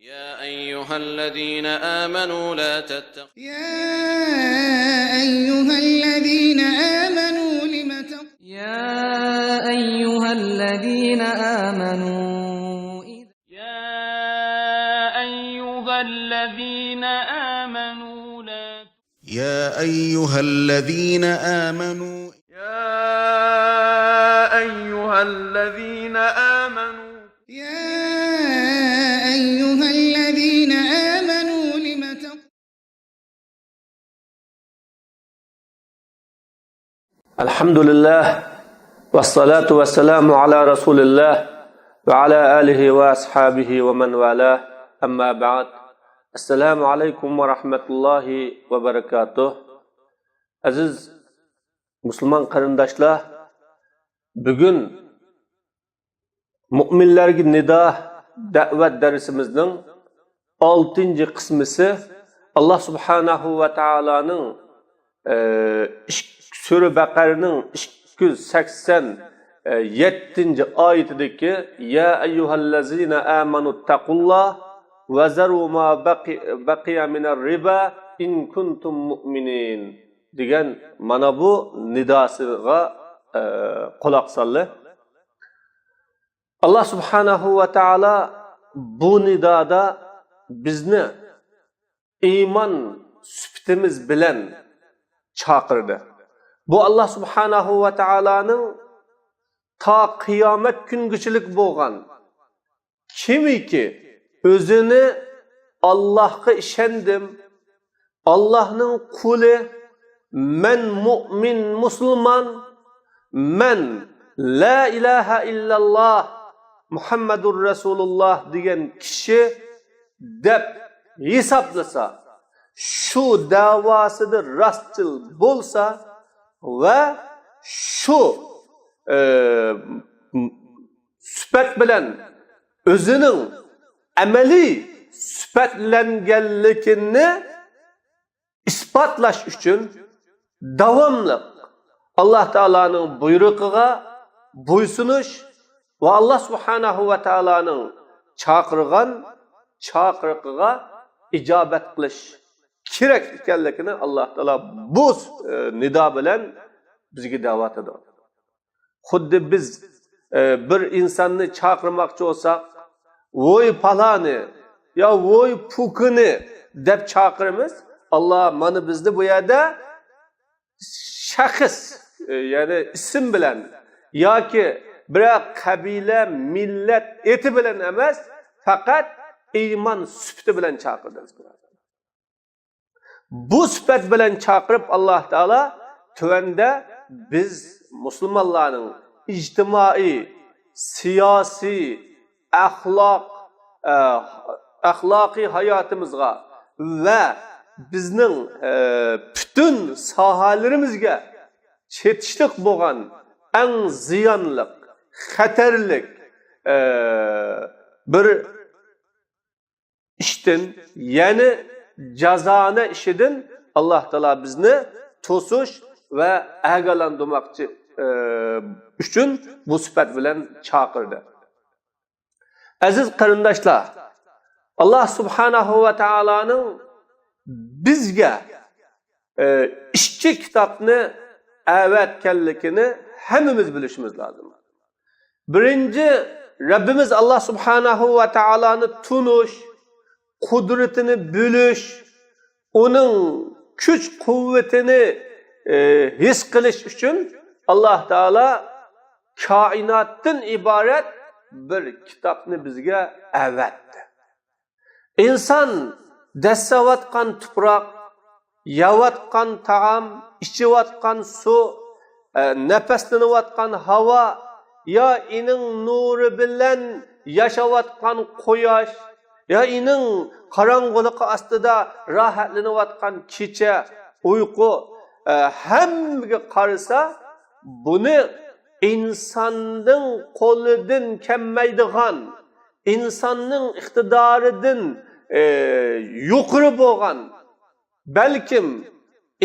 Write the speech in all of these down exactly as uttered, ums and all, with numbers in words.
يا أيها الذين آمنوا لا تتخذوا يا أيها الذين آمنوا لم تق- يا أيها الذين آمنوا إذ- يا أيها الذين آمنوا لا يا أيها الذين آمنوا يا أيها الذين آمنوا يا أيها الذين آمنوا لم تق- الحمد لله والصلاة والسلام على رسول الله وعلى آله وأصحابه ومن والاه، أما بعد. السلام عليكم ورحمة الله وبركاته. ئەزىز مۇسۇلمان قېرىنداشلار، بۈگۈن مۇئمىنلەرگە نىدا دەۋەت دەرسىمىزنىڭ ئالتىنچى قىسمىسى، ئاللا سۇبھانەھۇ ۋە تائالانىڭ، ئە، ئىك-، سۈرە بەقەرىنىڭ ئىككى يۈز سەكسەن يەتتىنچى ئايىتىدىكى، يا أيها الذين آمنوا اتقوا الله وذروا ما بقي، بقي من الربا إن كنتم مؤمنين دېگەن مانا بۇ نىداسىغا، ئە، قۇلاق سالدى. ئاللا سۇبھانەھۇ ۋە تائالا بۇ نىدادا بىزنى ئىمان سۈپىتىمىز بىلەن چاقىردى. بۇ ئاللا سۇبھانەھۇ ۋە تائالانىڭ تا قىيامەت كۈنگىچىلىك بولغان، كىمكى ئۆزىنى ئاللاھقا ئىشەندىم، ئاللاھنىڭ قۇلى، مەن مۇئمىن مۇسۇلمان، مەن لا ئىلاھە ئىللاللا مۇھەممەدۇر رەسۇلۇللا دېگەن كىشى دەپ ھېسابلىسا، شۇ دەۋاسىدا راستچىل بولسا ۋە شۇ، ئە، سۈپەت بىلەن ئۆزىنىڭ ئەمەلىي سۈپەتلەنگەنلىكىنى ئىسپاتلاش ئۈچۈن داۋاملىق ئاللا تائالانىڭ بۇيرۇقىغا بويسۇنۇش ۋە ئاللا سۇبھانەھۇ ۋە تائالانىڭ چاقىرغان چاقىرىقىغا ئىجابەت قىلىش كېرەك ئىكەنلىكىنى ئاللا تائالا بۇ، ئە، نىدا بىلەن بىزگە دەۋاتىدۇ. خۇددى بىز، ئە، بىر ئىنساننى چاقىرماقچى بولساق، ۋوي پالانى يا ۋوي پۇكىنى دەپ چاقىرىمىز. ئاللا مانا بىزنى بۇ يەردە شەخس، ئە، يەنى ئىسىم بىلەن ياكى بىرەر قەبىلە، مىللەت ئېتى بىلەن ئەمەس، پەقەت ئىمان سۈپىتى بىلەن چاقىردى. بۇ سۈپەت بىلەن چاقىرىپ، ئاللا تائالا تۆۋەندە بىز مۇسۇلمانلارنىڭ ئىجتىمائىي، سىياسىي، ئەخلاق، ئە، ئەخلاقىي ھاياتىمىزغا ۋە بىزنىڭ، ئە، پۈتۈن ساھەلىرىمىزگە چېتىشلىق بولغان ئەڭ زىيانلىق، خەتەرلىك، ئە، بىر ئىشتىن، يەنى جازانە ئىشىدىن ئاللا تائالا بىزنى توسۇش ۋە ئاگاھلاندۇرماقچى، ئە، ئۈچۈن بۇ سۈپەت بىلەن چاقىردى. ئەزىز قېرىنداشلار، ئاللا سۇبھانەھۇ ۋە تائالانىڭ بىزگە، ئە، ئىككى كىتابنى ئەۋەتكەنلىكىنى ھەممىمىز بىلىشىمىز لازىم. بىرىنچى، رەببىمىز ئاللا سۇبھانەھۇ ۋە تائالانى تونۇش، قۇدرىتىنى بىلىش، ئۇنىڭ كۈچ-قۇۋۋىتىنى، ئى، ھېس قىلىش ئۈچۈن ئاللا تائالا كائىناتتىن ئىبارەت بىر كىتابنى بىزگە ئەۋەتتى. ئىنسان دەسسەۋاتقان تۇپراق، يەۋاتقان تائام، ئىچىۋاتقان سۇ، ئە، نەپەسلىنىۋاتقان ھاۋا، يا ئېنىڭ نۇرى بىلەن ياشاۋاتقان قۇياش، يا ئېنىڭ قاراڭغۇلۇقى ئاستىدا راھەتلىنىۋاتقان كېچە، ئۇيقۇ، ئە، ھەممىگە قارىسا، بۇنى ئىنساننىڭ قولىدىن كەلمەيدىغان، ئىنساننىڭ ئىقتىدارىدىن، ئى، يۇقىرى بولغان، بەلكىم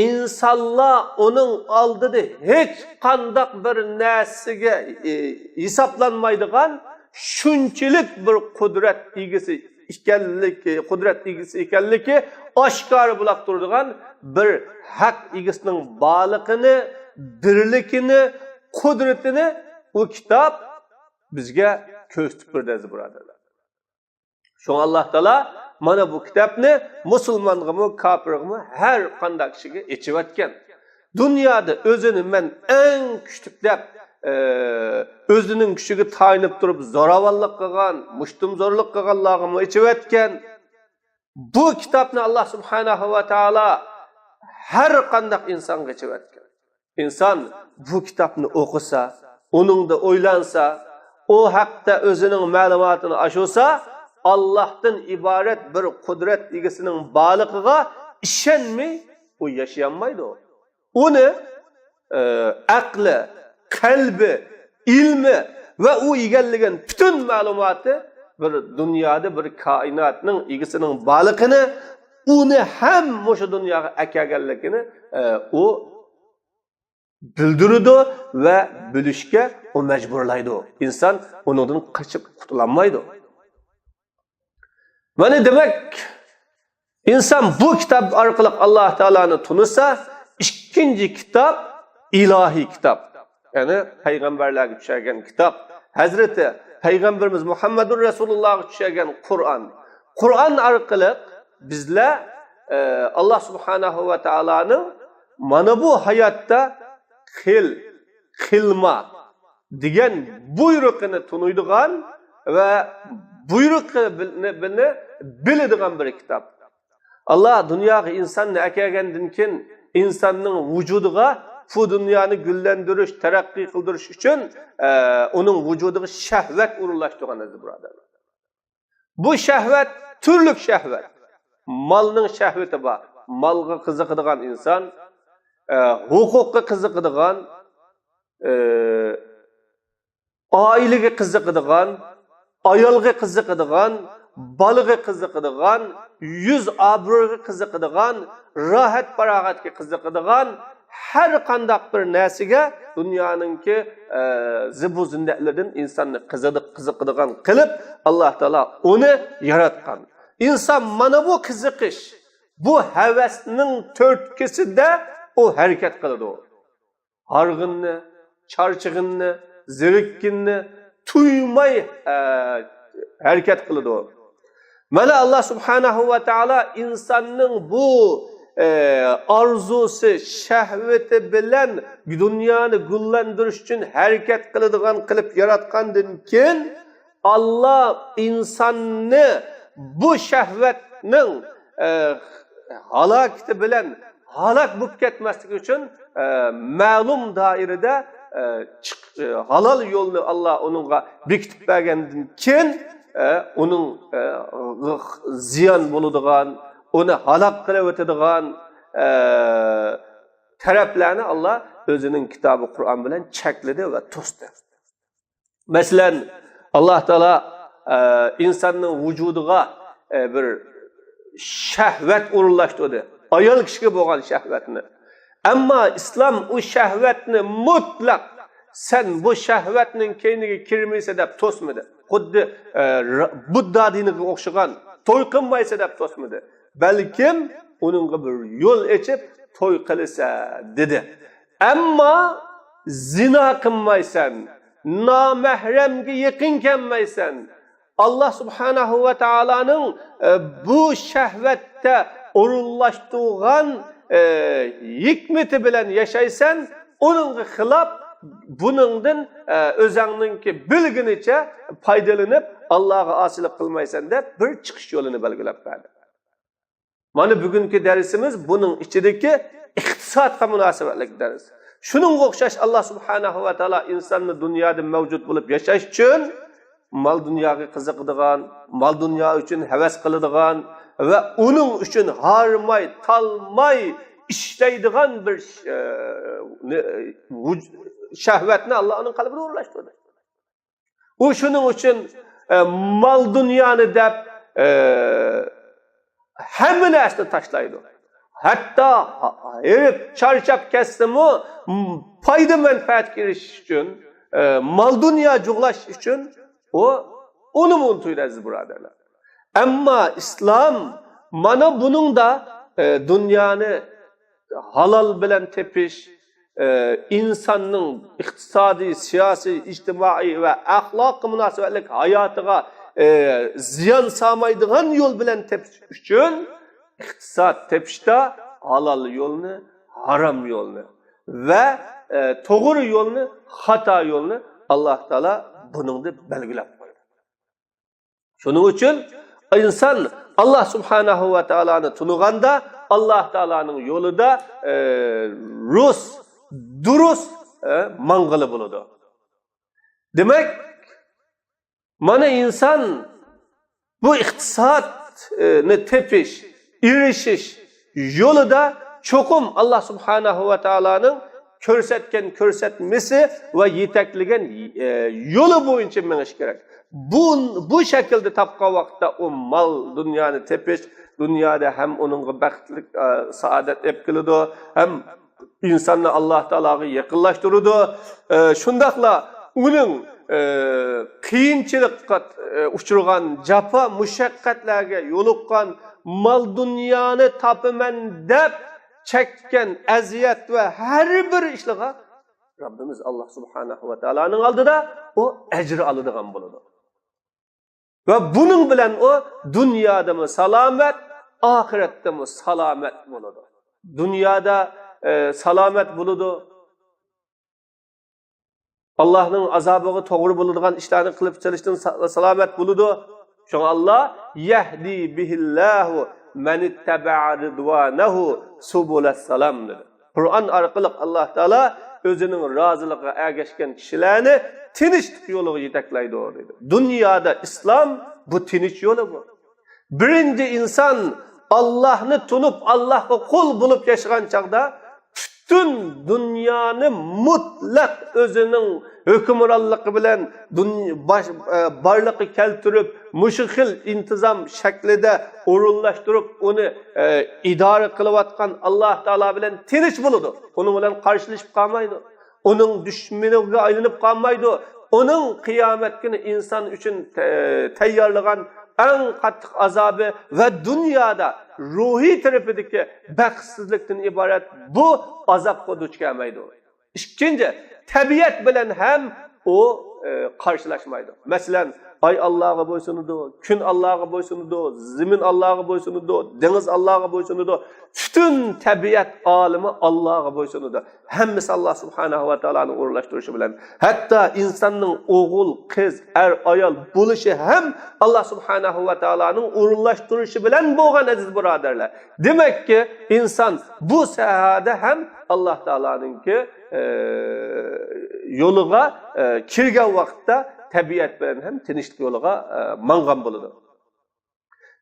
ئىنسانلار ئۇنىڭ ئالدىدا ھېچقانداق بىر نەرسىگە، ئى، ھېسابلانمايدىغان شۇنچىلىك بىر قۇدرەت ئىگىسى ئىكەنلىكى، قۇدرەت ئىگىسى ئىكەنلىكى ئاشكارا بولاپ تۇرىدىغان بىر ھەق ئىگىسىنىڭ بارلىقىنى، بىرلىكىنى، قۇدرىتىنى ئۇ كىتاب بىزگە كۆرسىتىپ بېرىدۇ، ئەزىز بۇرادەرلەر. شۇڭا ئاللا تائالا مانا بۇ كىتابنى مۇسۇلمانغىمۇ، كاپىرغىمۇ، ھەر قانداق كىشىگە ئېچىۋەتكەن. دۇنيادا ئۆزىنى مەن ئەڭ كۈچلۈك دەپ، ئى، ئۆزىنىڭ كۈچىگە تايىنىپ تۇرۇپ زوراۋانلىق قىلغان، مۇشتۇمزورلۇق قىلغانلارغىمۇ ئېچىۋەتكەن. بۇ كىتابنى ئاللا سۇبھانەھۇ ۋە تائالا ھەر قانداق ئىنسانغا ئېچىۋەتكەن. ئىنسان بۇ كىتابنى ئوقۇسا، ئۇنىڭدا ئويلانسا، ئۇ ھەقتە ئۆزىنىڭ مەلۇماتىنى ئاشۇرسا، ئاللاھتىن ئىبارەت بىر قۇدرەت ئىگىسىنىڭ بارلىقىغا ئىشەنمەي ئۇ ياشىيالمايدۇ. ئۇنى، ئە، ئەقلى، قەلبى، ئىلمى ۋە ئۇ ئىگىلىگەن پۈتۈن مەلۇماتى بىر دۇنيادا، بىر كائىناتنىڭ ئىگىسىنىڭ بارلىقىنى، ئۇنى ھەم مۇشۇ دۇنياغا ئەكەلگەنلىكىنى، ئە، ئۇ بىلدۈرىدۇ ۋە بىلىشكە ئۇ مەجبۇرلايدۇ. ئىنسان ئۇنىڭدىن قېچىپ قۇتۇلالمايدۇ. مانا دېمەك، ئىنسان بۇ كىتاب ئارقىلىق ئاللا تائالانى تونۇسا، ئىككىنچى كىتاب ئىلاھىي كىتاب. يەنى پەيغەمبەرلەرگە چۈشەرگەن كىتاب. ھەزرىتى پەيغەمبىرىمىز مۇھەممەدۇر رەسۇلۇللاغا چۈشەرگەن قۇرئان. قۇرئان ئارقىلىق بىزلەر، ئە، ئاللا سۇبھانەھۇ ۋە تائالانىڭ مانا بۇ ھاياتتا قىل، قىلما دېگەن بۇيرۇقىنى تونۇيدىغان ۋە بۇيرۇقىنى بىلىدىغان بىر كىتاب. ئاللا دۇنياغا ئىنساننى ئەكەلگەندىن كېيىن، ئىنساننىڭ ۋۇجۇدىغا بۇ دۇنيانى گۈللەندۈرۈش، تەرەققىي قىلدۇرۇش ئۈچۈن، ئە، ئۇنىڭ ۋۇجۇدىغا شەھۋەت ئورۇنلاشتۇرغان، ئەزىز بۇرادەرلەر. بۇ شەھۋەت تۈرلۈك شەھۋەت. مالنىڭ شەھۋىتى بار. مالغا قىزىقىدىغان ئىنسان، ئە، ھوقۇققا قىزىقىدىغان، ئە، ئائىلىگە قىزىقىدىغان، ئايالغا قىزىقىدىغان، بالىغا قىزىقىدىغان، يۈز ئابرۇيغا قىزىقىدىغان، راھەت پاراغەتكە قىزىقىدىغان، ھەر قانداق بىر نەرسىگە دۇنيانىڭكى، ئە، زىبۇ زىننەتلىرىدىن ئىنساننى قىزىدى-، قىزىقىدىغان قىلىپ، ئاللا تائالا ئۇنى ياراتقان. ئىنسان مانا بۇ قىزىقىش، بۇ ھەۋەسنىڭ تۈرتكىسىدە ئۇ ھەرىكەت قىلىدۇ. ھارغىننى، چارچىغىننى، زېرىككىنىنى تۇيماي، ئە، ھەرىكەت قىلىدۇ. مانا، ئاللا سۇبھانەھۇ ۋە تائالا ئىنساننىڭ بۇ، ئە، ئارزۇسى، شەھۋىتى بىلەن دۇنيانى گۈللەندۈرۈش ئۈچۈن ھەرىكەت قىلىدىغان قىلىپ ياراتقاندىن كېيىن، ئاللا ئىنساننى بۇ شەھۋەتنىڭ، ئە، ھالاكىتى بىلەن ھالاك بولۇپ كەتمەسلىكى ئۈچۈن، ئە، مەلۇم دائىرىدە، ئە، چىق-، ئە، ھالال يولنى ئاللا ئۇنىڭغا بېكىتىپ بەرگەندىن كېيىن، ئە، ئۇنىڭ، ئە، زىيان بولىدىغان، ئۇنى ھالاك قىلىۋېتىدىغان، ئە، تەرەپلەرنى ئاللا ئۆزىنىڭ كىتابى قۇرئان بىلەن چەكلىدى ۋە توستى. مەسىلەن، ئاللا تائالا، ئە، ئىنساننىڭ ۋۇجۇدىغا، ئە، بىر شەھۋەت ئورۇنلاشتۇردى. ئايال كىشىگە بولغان شەھۋەتنى. ئەمما ئىسلام ئۇ شەھۋەتنى مۇتلەق، سەن بۇ شەھۋەتنىڭ كەينىگە كىرمەيسەن دەپ توسمىدى. خۇددى، ئە، را-، بۇددا دىنىغا ئوخشىغان توي قىلمايسەن دەپ توسمىدى. بەلكىم ئۇنىڭغا بىر يول ئېچىپ، توي قىلىسەن دېدى. ئەمما زىنا قىلمايسەن، نامەھرەمگە يېقىن كەلمەيسەن. ئاللا سۇبھانەھۇ ۋە تائالانىڭ، ئە، بۇ شەھۋەتتە ئورۇنلاشتۇرغان، ئە، ھېكمىتى بىلەن ياشايسەن، ئۇنىڭغا خىلاپ، بۇنىڭدىن، ئە، ئۆزەڭنىڭكى بىلگىنىچە پايدىلىنىپ، ئاللاغا ئاسىيلىق قىلمايسەن دەپ بىر چىقىش يولىنى بەلگىلەپ بەردى. مانا بۈگۈنكى دەرسىمىز بۇنىڭ ئىچىدىكى ئىقتىسادقا مۇناسىۋەتلىك دەرس. شۇنىڭغا ئوخشاش ئاللا سۇبھانەھۇ ۋە تائالا ئىنساننى دۇنيادا مەۋجۇت بولۇپ ياشاش ئۈچۈن مال دۇنياغا قىزىقىدىغان، مال دۇنيا ئۈچۈن ھەۋەس قىلىدىغان ۋە ئۇنىڭ ئۈچۈن ھارماي، تالماي ئىشلەيدىغان بىر، ئە، نە-، ۋۇج-، شەھۋەتنى ئاللا ئۇنىڭ قەلبىگە ئورۇنلاشتۇردى. ئۇ شۇنىڭ ئۈچۈن، ئە، مال دۇنيانى دەپ، ئە، ھەممە نەرسىنى تاشلايدۇ. ھەتتا ھېرىپ، چارچاپ كەتسىمۇ، م-، پايدا مەنپەئەتكە ئېرىشىش ئۈچۈن، ئە، مال دۇنيا جۇغلاش ئۈچۈن ئۇ ئۇنىمۇ ئۇنتۇيدۇ، ئەزىز بۇرادەرلەر. ئەمما ئىسلام مانا بۇنىڭدا، ئە، دۇنيانى ھالال بىلەن تېپىش، ئە، ئىنساننىڭ ئىقتىسادىي، سىياسىي، ئىجتىمائىي ۋە ئەخلاققا مۇناسىۋەتلىك ھاياتىغا، ئە، زىيان سالمايدىغان يول بىلەن تېپىش ئۈچۈن ئىقتىساد تېپىشتا ھالال يولنى، ھارام يولنى ۋە، ئە، توغرا يولنى، خاتا يولنى ئاللاھ تائالا بۇنىڭدا بەلگىلەپ قويدى. شۇنىڭ ئۈچۈن ئىنسان ئاللاھ سۇبھانەھۇ ۋە تائالانى تونۇغاندا، ئاللاھ تائالانىڭ يولىدا، ئە، رۇس، دۇرۇس، ئە، ماڭغىلى بولىدۇ. دېمەك، مانا ئىنسان بۇ ئىقتىسادنى تېپىش، ئېرىشىش يولىدا چوقۇم ئاللاھ سۇبھانەھۇ ۋە تائالانىڭ كۆرسەتكەن كۆرسەتمىسى ۋە يېتەكلىگەن، ئە، يولى بويىچە مېڭىش كېرەك. بۇ، بۇ شەكىلدە تاپقان ۋاقىتتا ئۇ مال دۇنيانى تېپىش، دۇنيادا ھەم ئۇنىڭغا بەختلىك، ئە، سائادەت ئېلىپ كېلىدۇ، ھەم ئىنساننى ئاللاھ تائالاغا يېقىنلاشتۇرىدۇ. ئە، شۇنداقلا ئۇنىڭ، ئە، قىيىنچىلىققا، ئە، ئۇچرىغان، جاپا مۇشەققەتلەرگە يولۇققان، مال دۇنيانى تاپىمەن دەپ چەككەن ئەزىيەت ۋە ھەر بىر ئىشلىرىغا رەببىمىز ئاللاھ سۇبھانەھۇ ۋە تائالانىڭ ئالدىدا ئۇ ئەجىر ئالىدىغان بولىدۇ. ۋە بۇنىڭ بىلەن ئۇ دۇنيادىمۇ سالامەت، ئاخىرەتتىمۇ سالامەت بولىدۇ. دۇنيادا، ئە، سالامەت بولىدۇ. ئاللاھنىڭ ئازابىغا توغرا بولىدىغان ئىشلارنى قىلىپ چىقىشتىن سا-، سالامەت بولىدۇ. شۇڭا ئاللاھ، يەھدى بىھىللاھۇ مەنىتتەبەئە رىدۋانەھۇ سۇبۇلەسسالام دېدى. قۇرئان ئارقىلىق ئاللاھ تائالا ئۆزىنىڭ رازىلىقىغا ئەگەشكەن كىشىلەرنى تىنچلىق يولىغا يېتەكلەيدۇ دېدى. دۇنيادا ئىسلام بۇ تىنچ يولى بۇ. بىرىنچى ئىنسان ئاللاھنى تونۇپ، ئاللاھقا قۇل بولۇپ ياشىغان چاغدا پۈتۈن دۇنيانى مۇتلەق ئۆزىنىڭ ھۆكۈمرانلىقى بىلەن دۇنيا، باش-، ئە، بارلىققا كەلتۈرۈپ، مۇشۇ خىل ئىنتىزام شەكلىدە ئورۇنلاشتۇرۇپ، ئۇنى، ئە، ئىدارە قىلىۋاتقان ئاللاھ تائالا بىلەن تىنچ بولىدۇ. ئۇنىڭ بىلەن قارشىلىشىپ قالمايدۇ. ئۇنىڭ دۈشمىنىگە ئايلىنىپ قالمايدۇ. ئۇنىڭ قىيامەت كۈنى ئىنسان ئۈچۈن تە-، تەييارلىغان ئەڭ قاتتىق ئازابى ۋە دۇنيادا روھىي تەرىپىدىكى بەختسىزلىكتىن ئىبارەت بۇ ئازابقا دۇچ كەلمەيدۇ. ئىككىنچى، تەبىئەت بىلەن ھەم ئۇ، ئە، قارشىلاشمايدۇ. مەسىلەن، ئاي ئاللاغا بويسۇنىدۇ، كۈن ئاللاغا بويسۇنىدۇ، زېمىن ئاللاغا بويسۇنىدۇ، دېڭىز ئاللاغا بويسۇنىدۇ. پۈتۈن تەبىئەت ئالىمى ئاللاغا بويسۇنىدۇ. ھەممىسى ئاللاھ سۇبھانەھۇ ۋە تائالانىڭ ئورۇنلاشتۇرۇشى بىلەن. ھەتتا ئىنساننىڭ ئوغۇل، قىز، ئەر، ئايال بولۇشى ھەم ئاللاھ سۇبھانەھۇ ۋە تائالانىڭ ئورۇنلاشتۇرۇشى بىلەن بولغان، ئەزىز بۇرادەرلەر. دېمەككى، ئىنسان بۇ ساھەدە ھەم ئاللاھ تائالانىڭكى، ئە، يولىغا، ئە، كىرگەن ۋاقىتتا تەبىئەت بىلەن ھەم تىنچلىق يولىغا، ئە، ماڭغان بولىدۇ.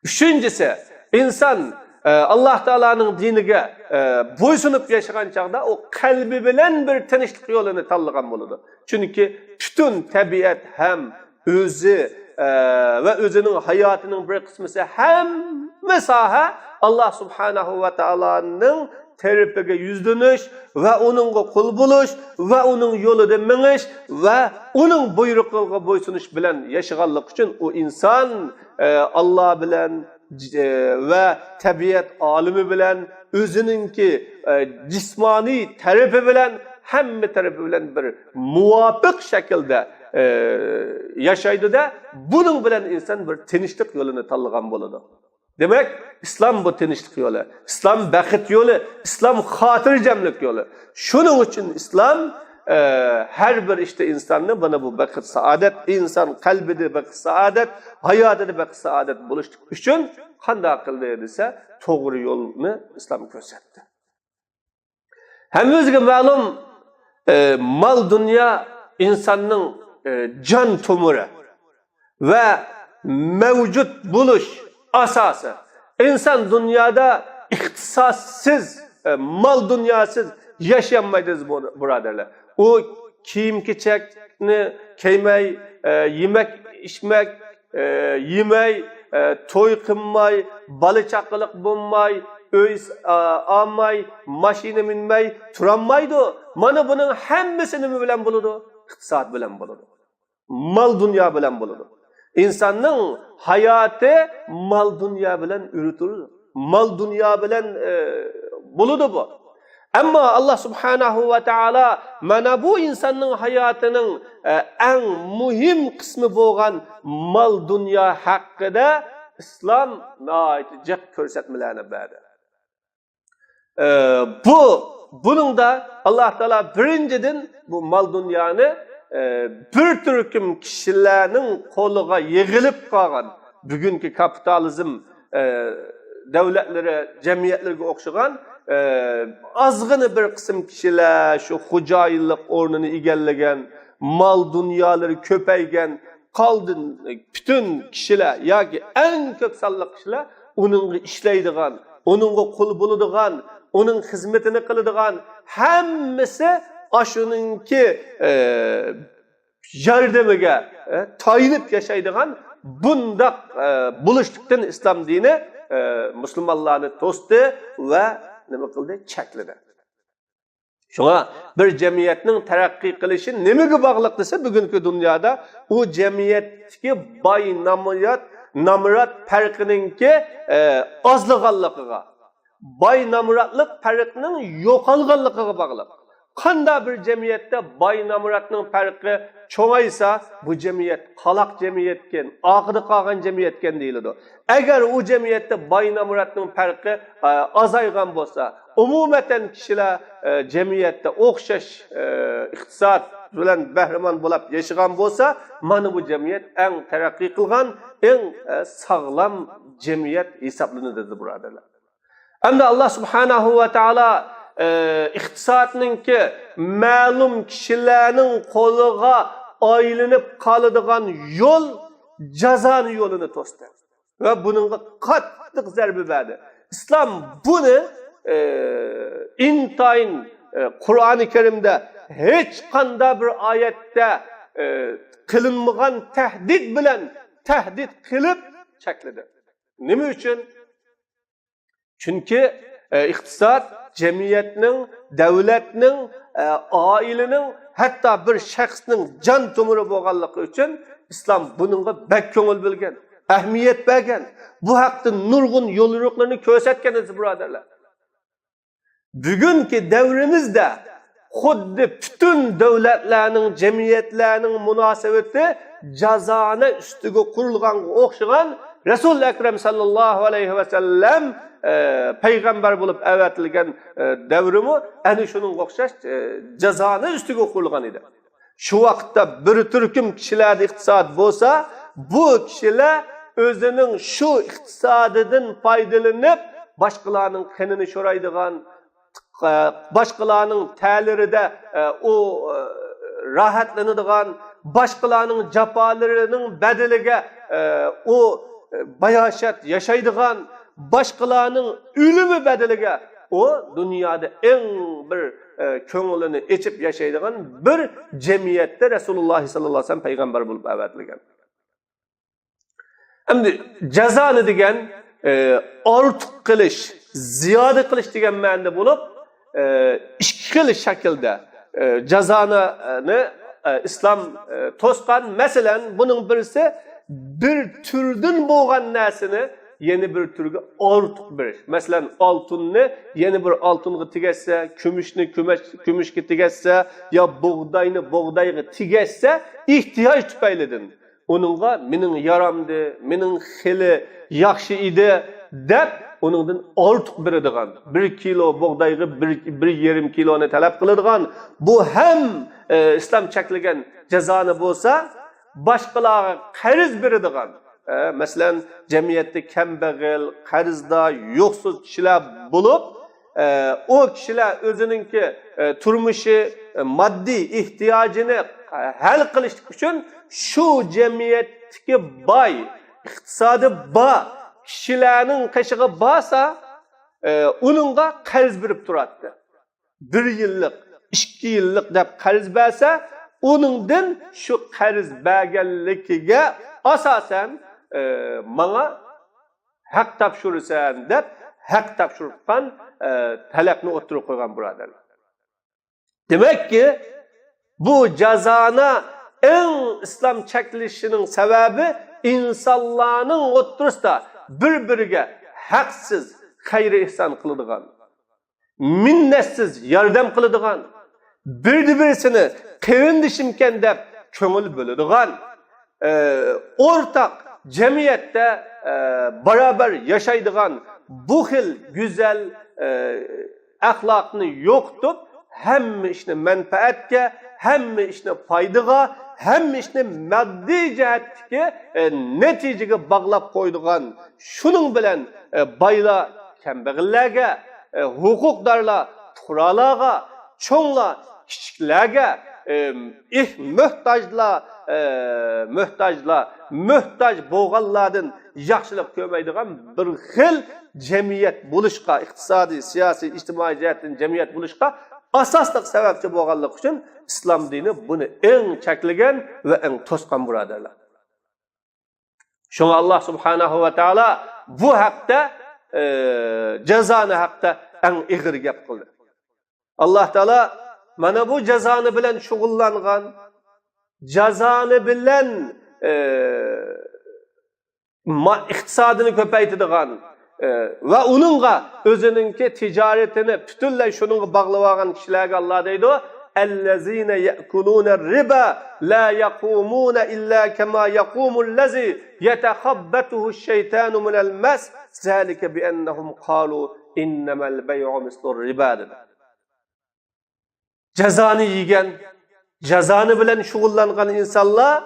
ئۈچىنچىسى، ئىنسان، ئە، ئاللاھ تائالانىڭ دىنىگە، ئە، بويسۇنۇپ ياشىغان چاغدا ئۇ قەلبى بىلەن بىر تىنچلىق يولىنى تاللىغان بولىدۇ. چۈنكى پۈتۈن تەبىئەت ھەم ئۆزى، ئە، ۋە ئۆزىنىڭ ھاياتىنىڭ بىر قىسمىسى، ھەممە ساھە ئاللاھ سۇبھانەھۇ ۋە تائالانىڭ تەرىپىگە يۈزلىنىش ۋە ئۇنىڭغا قۇل بولۇش ۋە ئۇنىڭ يولىدا مېڭىش ۋە ئۇنىڭ بۇيرۇقىغا بويسۇنۇش بىلەن ياشىغانلىقى ئۈچۈن ئۇ ئىنسان، ئە، ئاللاھ بىلەن، ئە، ۋە تەبىئەت ئالىمى بىلەن ئۆزىنىڭكى، ئە، جىسمانىي تەرىپى بىلەن، ھەممە تەرىپى بىلەن بىر مۇۋاپىق شەكىلدە، ئە، ياشايدۇ-دە، بۇنىڭ بىلەن ئىنسان بىر تىنچلىق يولىنى تاللىغان بولىدۇ. دېمەك، ئىسلام بۇ تىنچلىق يولى، ئىسلام بەخت يولى، ئىسلام خاتىرجەملىك يولى. شۇنىڭ ئۈچۈن ئىسلام، ئە، ھەر بىر ئىشتا ئىنساننى مانا بۇ بەخت سائادەت، ئىنسان قەلبىدە بەخت سائادەت، ھاياتىدا بەخت سائادەت بولۇشلۇق ئۈچۈن قانداق قىلدى دېسە، توغرا يولنى ئىسلام كۆرسەتتى. ھەممىمىزگە مەلۇم، ئە، مال دۇنيا ئىنساننىڭ، ئە، جان تومۇرى ۋە مەۋجۇت بولۇش ئاساسى. ئىنسان دۇنيادا ئىقتىسادسىز، ئە، مال دۇنياسىز ياشىيالمايدۇ، بۇ-، بۇرادەرلەر. ئۇ كىيىم-كېچەكنى كىيمەي، ئە، يېمەك-ئىچمەك، ئە، يېمەي، ئە، توي قىلماي، بالا-چاقىلىق بولماي، ئۆي س-، ئا-، ئالماي، ماشىنا مىنمەي تۇرالمايدۇ. مانا بۇنىڭ ھەممىسى نېمە بىلەن بولىدۇ؟ ئىقتىساد بىلەن بولىدۇ. مال-دۇنيا بىلەن بولىدۇ. ئىنساننىڭ ھاياتى مال-دۇنيا بىلەن يۈرۈتۈلىدۇ. مال-دۇنيا بىلەن، ئە، بولىدۇ بۇ. ئەمما ئاللا سۇبھانەھۇ ۋە تائالا مانا بۇ ئىنساننىڭ ھاياتىنىڭ، ئە، ئەڭ مۇھىم قىسمى بولغان مال-دۇنيا ھەققىدە ئىسلام ناھايىتى جىق كۆرسەتمىلەرنى بەردى. ئە، بۇ، بۇنىڭدا ئاللا تائالا بىرىنچىدىن بۇ مال-دۇنيانى، ئە، بىر تۈركۈم كىشىلەرنىڭ قولىغا يىغىلىپ قالغان بۈگۈنكى كاپىتالىزم، ئە، دۆلەتلىرى، جەمئىيەتلىرىگە ئوخشىغان، ئە، ئازغىنە بىر قىسىم كىشىلەر شۇ خوجايىنلىق ئورنىنى ئىگىلىگەن، مال-دۇنيالىرى كۆپەيگەن، قالدى پۈتۈن كىشىلەر ياكى ئەڭ كۆپ سانلىق كىشىلەر ئۇنىڭغا ئىشلەيدىغان، ئۇنىڭغا قۇل بولىدىغان، ئۇنىڭ خىزمىتىنى قىلىدىغان ھەممىسى ئاشۇنىڭكى، ئە، ياردىمىگە، ئە، تايىنىپ ياشايدىغان بۇنداق، ئە، بولۇشلۇقتىن ئىسلام دىنى، ئە، مۇسۇلمانلارنى توستى ۋە نېمە قىلدى؟ چەكلىدى. شۇڭا بىر جەمئىيەتنىڭ تەرەققىي قىلىشى نېمىگە باغلىق دېسە، بۈگۈنكى دۇنيادا ئۇ جەمئىيەتتىكى باي نامرات، نامرات پەرقىنىڭكى، ئە، ئازلىغانلىقىغا، باي نامراتلىق پەرقىنىڭ يوقالغانلىقىغا باغلىق. قانداق بىر جەمئىيەتتە باي نامراتنىڭ پەرقى چوڭايسا، بۇ جەمئىيەت قالاق جەمئىيەتكەن، ئارقىدا قالغان جەمئىيەتكەن دېيىلىدۇ. ئەگەر ئۇ جەمئىيەتتە باي نامراتنىڭ پەرقى، ئە، ئازايغان بولسا، ئومۇمەن كىشىلەر، ئە، جەمئىيەتتە ئوخشاش، ئە، ئىقتىساد بىلەن بەھرىمەن بولاپ ياشىغان بولسا، مانا بۇ جەمئىيەت ئەڭ تەرەققىي قىلغان، ئەڭ، ئە، ساغلام جەمئىيەت ھېسابلىنىدۇ، بۇرادەرلەر. ئەمدى ئاللا سۇبھانەھۇ ۋە تائالا، ئە، ئىقتىسادنىڭكى مەلۇم كىشىلەرنىڭ قولىغا ئايلىنىپ قالىدىغان يول جازانى يولىنى توستى. ۋە بۇنىڭغا قاتتىق زەربە بەردى. ئىسلام بۇنى، ئى، ئىنتايىن، ئى، قۇرئانى كەرىمدە ھېچقانداق بىر ئايەتتە، ئى، قىلىنمىغان تەھدىت بىلەن تەھدىت قىلىپ چەكلىدى. نېمە ئۈچۈن؟ چۈنكى، ئى، ئىقتىساد جەمئىيەتنىڭ، دۆلەتنىڭ، ئى، ئائىلىنىڭ، ھەتتا بىر شەخسنىڭ جان تومۇرى بولغانلىقى ئۈچۈن ئىسلام بۇنىڭغا بەك كۆڭۈل بۆلگەن، ئەھمىيەت بەرگەن. بۇ ھەقتە نۇرغۇن يوليورۇقلىرىنى كۆرسەتكەن ئىدى، بۇرادەرلەر. بۈگۈنكى دەۋرىمىزدە خۇددى پۈتۈن دۆلەتلەرنىڭ، جەمئىيەتلەرنىڭ مۇناسىۋىتى جازانە ئۈستىگە قۇرۇلغانغا ئوخشىغان، رەسۇل ئەكرەم ساللاللاھۇ ئەلەيھى ۋەسەللەم، ئە، پەيغەمبەر بولۇپ ئەۋەتىلگەن، ئە، دەۋرىمۇ ئەنە شۇنىڭغا ئوخشاش، ئە، جازانە ئۈستىگە قۇرۇلغان ئىدى. شۇ ۋاقىتتا بىر تۈركۈم كىشىلەردە ئىقتىساد بولسا، بۇ كىشىلەر ئۆزىنىڭ شۇ ئىقتىسادىدىن پايدىلىنىپ، باشقىلارنىڭ قېنىنى شورايدىغان، باشقىلارنىڭ تەلىرىدە، ئۇ، راھەتلىنىدىغان، باشقىلارنىڭ جاپالىرىنىڭ بەدىلىگە، ئۇ، باياشات ياشايدىغان، باشقىلارنىڭ ئۆلۈمى بەدىلىگە ئۇ دۇنيادا ئەڭ بىر، ئە، كۆڭلىنى ئېچىپ ياشايدىغان بىر جەمئىيەتتە رەسۇلۇللاھ ساللاللاھۇ ئەلەيھى ۋەسەللەم پەيغەمبەر بولۇپ ئەۋەتىلگەن. ئەمدى جازانى دېگەن، ئە، ئارتۇق قىلىش، زىيادە قىلىش دېگەن مەنىدە بولۇپ، ئە، ئىككى خىل شەكىلدە، ئە، جازانى، ئە، ئىسلام، ئە، توسقان. مەسىلەن، بۇنىڭ بىرسى بىر تۈردىن بولغان نەرسىنى يەنە بىر تۈرگە ئارتۇق بېرىش. مەسىلەن، ئالتۇننى يەنە بىر ئالتۇنغا تېگەشسە، كۈمۈشنى كۈمۈش، كۈمۈشكە تېگەشسە يا بۇغداينى بۇغدايغا تېگەشسە، ئېھتىياج تۈپەيلىدىن ئۇنىڭغا مېنىڭ يارامدى، مېنىڭ خېلى ياخشى ئىدى دەپ، ئۇنىڭدىن ئارتۇق بېرىدىغان، بىر كىلو بۇغدايغا بىر، بىر يېرىم كىلونى تەلەپ قىلىدىغان، بۇ ھەم، ئە، ئىسلام چەكلىگەن جازانى بولسا، باشقىلارغا قەرز بېرىدىغان، ئە، مەسىلەن، جەمئىيەتتە كەمبەغەل، قەرزدار، يوقسۇز كىشىلەر بولۇپ، ئە، ئۇ كىشىلەر ئۆزىنىڭكى، ئە، تۇرمۇشى، ئە، ماددىي ئېھتىياجىنى، ئە، ھەل قىلىشلىق ئۈچۈن شۇ جەمئىيەتتىكى باي، ئىقتىسادى بار كىشىلەرنىڭ قېشىغا بارسا، ئە، ئۇنىڭغا قەرز بېرىپ تۇراتتى. بىر يىللىق، ئىككى يىللىق دەپ قەرز بەرسە، ئۇنىڭدىن شۇ قەرز بەرگەنلىكىگە ئاساسەن، ئە، ماڭا ھەق تاپشۇرىسەن دەپ، ھەق تاپشۇرۇپ تۇرغان، ئە، تەلەپنى ئوتتۇرىغا قويغان، بۇرادەرلەر. دېمەككى، بۇ جازانى ئەڭ ئىسلام چەكلىشىنىڭ سەۋەبى ئىنسانلارنىڭ ئوتتۇرىسىدا بىر-بىرىگە ھەقسىز خەير-ئېھسان قىلىدىغان، مىننەتسىز ياردەم قىلىدىغان، بىرى-بىرسىنى قېرىندىشىمكەن دەپ كۆڭۈل بۆلىدىغان، ئە، ئورتاق جەمئىيەتتە، ئە، باراۋەر ياشايدىغان بۇ خىل گۈزەل، ئە، ئەخلاقنى يوقىتىپ، ھەممە ئىشنى مەنپەئەتكە، ھەممە ئىشنى پايدىغا، ھەممە ئىشنى ماددىي جەھەتتىكى، ئە، نەتىجىگە باغلاپ قويىدىغان، شۇنىڭ بىلەن، ئە، بايلار كەمبەغەللەرگە، ئە، ھوقۇقدارلار پۇقرالارغا، چوڭلار كىچىكلەرگە، ئە، ئېھ، موھتاجلار، ئە، موھتاجلار، موھتاج بولغانلاردىن ياخشىلىق كۆرمەيدىغان بىر خىل جەمئىيەت بولۇشقا، ئىقتىسادىي، سىياسىي، ئىجتىمائىي جەھەتتىن جەمئىيەت بولۇشقا ئاساسلىق سەۋەبچى بولغانلىقى ئۈچۈن ئىسلام دىنى بۇنى ئەڭ چەكلىگەن ۋە ئەڭ توسقان، بۇرادەرلەر. شۇڭا ئاللا سۇبھانەھۇ ۋە تائالا بۇ ھەقتە، ئە، جازانى ھەقتە ئەڭ ئېغىر گەپ قىلدى. ئاللا تائالا مانا بۇ جازانى بىلەن شۇغۇللانغان، جازانى بىلەن، ئە، ما-، ئىقتىسادىنى كۆپەيتىدىغان، ئە، ۋە ئۇنىڭغا ئۆزىنىڭكى تىجارىتىنى پۈتۈنلەي شۇنىڭغا باغلىۋالغان كىشىلەرگە ئاللا دەيدۇ، الذين يأكلون الربا لا يقومون إلا كما يقوم الذي يتخبطه الشيطان من المس، ذلك بأنهم قالوا إنما البيع مثل الربا دېدى. جازانى يېگەن، جازانى بىلەن شۇغۇللانغان ئىنسانلار،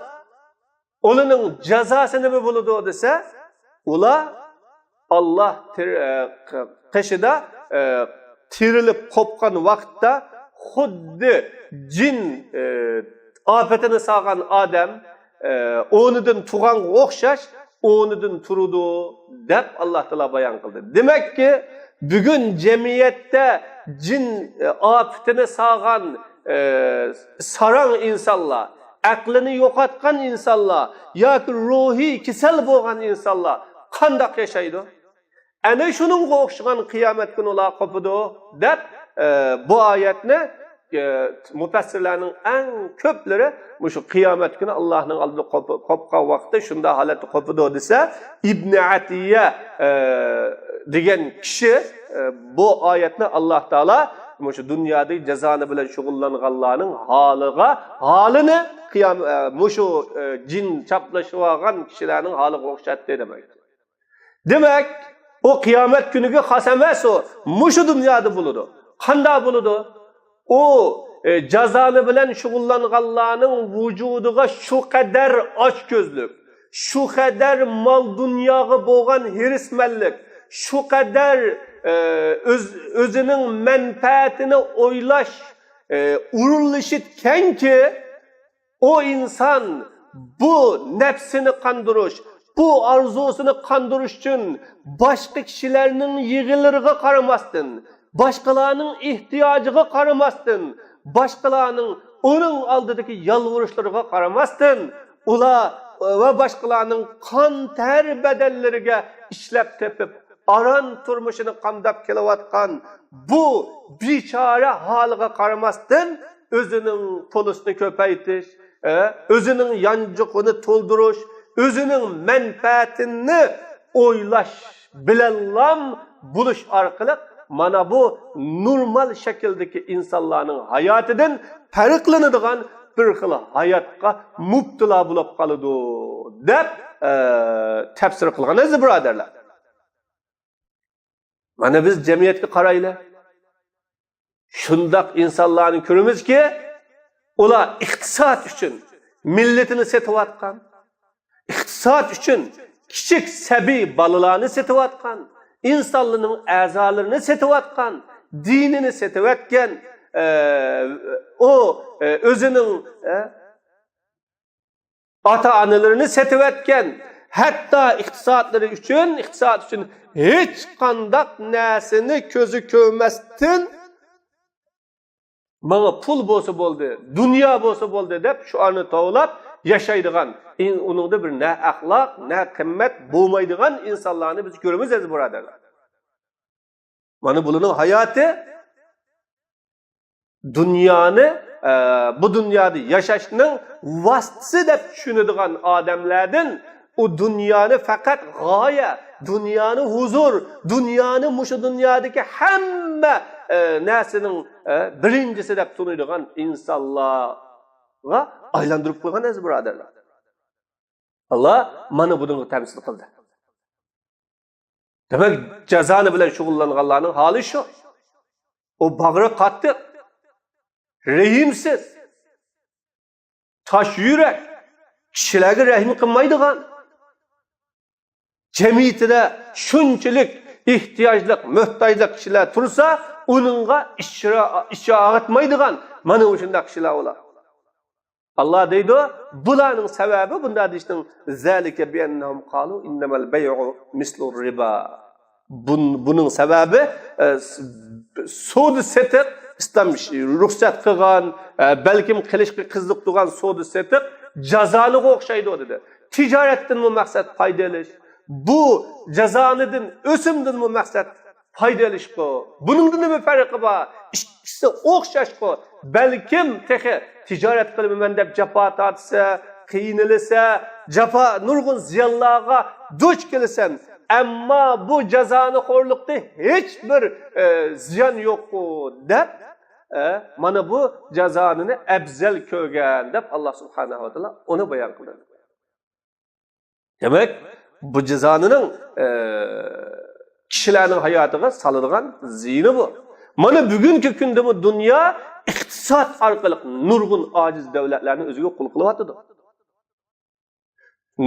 ئۇلارنىڭ جازاسى نېمە بولىدۇ دېسە، ئۇلار ئاللا تىر-، ئە، ق-، قېشىدا، ئە، تىرىلىپ قوپقان ۋاقىتتا خۇددى جىن، ئە، ئاپىتىنى سالغان ئادەم، ئە، ئورنىدىن تۇرغانغا ئوخشاش ئورنىدىن تۇرىدۇ، دەپ ئاللا تائالا بايان قىلدى. دېمەككى، بۈگۈن جەمئىيەتتە جىن، ئە، ئاپىتىنى سالغان، ئە، ساراڭ ئىنسانلار، ئەقلىنى يوقاتقان ئىنسانلار ياكى روھىي كېسەل بولغان ئىنسانلار قانداق ياشايدۇ؟ ئەنە شۇنىڭغا ئوخشىغان قىيامەت كۈنى ئۇلار قوپىدۇ، دەپ، ئە، بۇ ئايەتنى، ئە، مۇپەسسىرلەرنىڭ ئەڭ كۆپلىرى مۇشۇ قىيامەت كۈنى ئاللانىڭ ئالدىدا قوپ-، قوپقان ۋاقىتتا شۇنداق ھالەتتە قوپىدۇ دېسە، ئىبنى ئەتىيە، ئە، دېگەن كىشى، ئە، بۇ ئايەتنى ئاللا تائالا مۇشۇ دۇنيادىكى جازانى بىلەن شۇغۇللانغانلارنىڭ ھالىغا، ھالىنى قىيام-، ئە، مۇشۇ، ئە، جىن چاپلىشىۋالغان كىشىلەرنىڭ ھالىغا ئوخشاتتى دېمەك. دېمەك، ئۇ قىيامەت كۈنىگە خاس ئەمەس ئۇ. مۇشۇ دۇنيادا بولىدۇ. قانداق بولىدۇ؟ ئۇ، ئە، جازانى بىلەن شۇغۇللانغانلارنىڭ ۋۇجۇدىغا شۇ قەدەر ئاچكۆزلۈك، شۇ قەدەر مال-دۇنياغا بولغان ھېرىسمەنلىك، شۇ قەدەر، ئە، ئۆز-، ئۆزىنىڭ مەنپەئەتىنى ئويلاش، ئە، ئۇرۇنۇشى كەڭكى، ئۇ ئىنسان بۇ نەپسىنى قاندۇرۇش، بۇ ئارزۇسىنى قاندۇرۇش ئۈچۈن باشقا كىشىلەرنىڭ يىغىلىرىغا قارىماستىن، باشقىلارنىڭ ئېھتىياجىغا قارىماستىن، باشقىلارنىڭ ئۇنىڭ ئالدىدىكى يالۋۇرۇشلىرىغا قارىماستىن، ئۇلار ۋە باشقىلارنىڭ قان تەر بەدەنلىرىگە ئىشلەپ تېپىپ، ئاران تۇرمۇشىنى قامداپ كېلىۋاتقان بۇ بىچارە ھالىغا قارىماستىن، ئۆزىنىڭ پۇلىسىنى كۆپەيتىش، ئە، ئۆزىنىڭ يانچۇقىنى تولدۇرۇش، ئۆزىنىڭ مەنپەئەتىنى ئويلاش بىلەنلام بولۇش ئارقىلىق مانا بۇ نورمال شەكىلدىكى ئىنسانلارنىڭ ھاياتىدىن پەرقلىنىدىغان بىر خىل ھاياتقا مۇپتىلا بولۇپ قالىدۇ، دەپ، ئە، تەپسىر قىلغان ئەزىز بۇرادەرلەر. مانا بىز جەمئىيەتكە قارايلى. شۇنداق ئىنسانلارنى كۆرىمىزكى، ئۇلار ئىقتىساد ئۈچۈن مىللىتىنى سېتىۋاتقان، ئىقتىساد ئۈچۈن كىچىك سەبىي بالىلارنى سېتىۋاتقان، ئىنسانلارنىڭ ئەزالىرىنى سېتىۋاتقان، دىنىنى سېتىۋەتكەن، ئە، ئۇ، ئە، ئۆزىنىڭ، ئە، ئاتا-ئانىلىرىنى سېتىۋەتكەن، ھەتتا ئىقتىسادلىرى ئۈچۈن، ئىقتىساد ئۈچۈن ھېچقانداق نەرسىنى كۆزى كۆرمەستىن، ماڭا پۇل بولسا بولدى، دۇنيا بولسا بولدى دەپ شوئارنى توۋلاپ ياشايدىغان، ئىن-، ئۇنىڭدا بىر نە ئەخلاق، نە قىممەت بولمايدىغان ئىنسانلارنى بىز كۆرىمىز، ئەزىز بۇرادەرلەر. مانا بۇلارنىڭ ھاياتى دۇنيانى، ئە، بۇ دۇنيادا ياشاشنىڭ ۋاسىتىسى دەپ چۈشىنىدىغان ئادەملەردىن ئۇ دۇنيانى پەقەت غايە، دۇنيانى ھۇزۇر، دۇنيانى مۇشۇ دۇنيادىكى ھەممە، ئە، نەرسىنىڭ، ئە، بىرىنچىسى دەپ تونۇيدىغان ئىنسانلارغا ئايلاندۇرۇپ قويغان ئەزىز بۇرادەرلەر. ئاللا مانا بۇنىڭغا تەمسىل قىلدى. دېمەك، جازانە بىلەن شۇغۇللانغانلارنىڭ ھالى شۇ. ئۇ باغرى قاتتىق، رەھىمسىز، تاش يۈرەك، كىشىلەرگە رەھىم قىلمايدىغان، جەمئىيىتىدە شۇنچىلىك ئېھتىياجلىق، موھتاجلىق كىشىلەر تۇرسا، ئۇنىڭغا ئىچى، ئىچى ئاغرىتمايدىغان، مانا مۇشۇنداق كىشىلەر ئۇلار. ئاللا دەيدۇ، بۇلارنىڭ سەۋەبى بۇنداق دېيىشنىڭ، ذلك بأنهم قالوا إنما البيع مثل الربا. بۇن-، بۇنىڭ سەۋەبى، ئە، س-، سودا سېتىق، ئىسلام ش-، رۇخسەت قىلغان، ئە، بەلكىم قىلىشقا قىزىقىدىغان سودا سېتىق جازانىغا ئوخشايدۇ دېدى. تىجارەتتىنمۇ مەقسەت پايدا ئېلىش، بۇ جازانىدىن، ئۆسۈمدىنمۇ مەقسەت پايدا ئېلىشقۇ. بۇنىڭدا نېمە پەرقى بار؟ ئىككىسى ئوخشاشقۇ. بەلكىم تېخى تىجارەت قىلىمەن دەپ جاپا تارتسا، قىينىلسا، جاپا، نۇرغۇن زىيانلارغا دۇچ كېلىسەن. ئەمما بۇ جازانىخورلۇقتا ھېچ بىر، ئە، زىيان يوققۇ دەپ، ئە، مانا بۇ جازانىنى ئەپزەل كۆرگەن دەپ ئاللا سۇبھانەھۇ ۋە تائالا ئۇنى بايان قىلدى. دېمەك، بۇ جازانىنىڭ، ئە، كىشىلەرنىڭ ھاياتىغا سالىدىغان زىيىنى بۇ. مانا بۈگۈنكى كۈندىمۇ دۇنيا ئىقتىساد ئارقىلىق نۇرغۇن ئاجىز دۆلەتلەرنى ئۆزىگە قۇل قىلىۋاتىدۇ.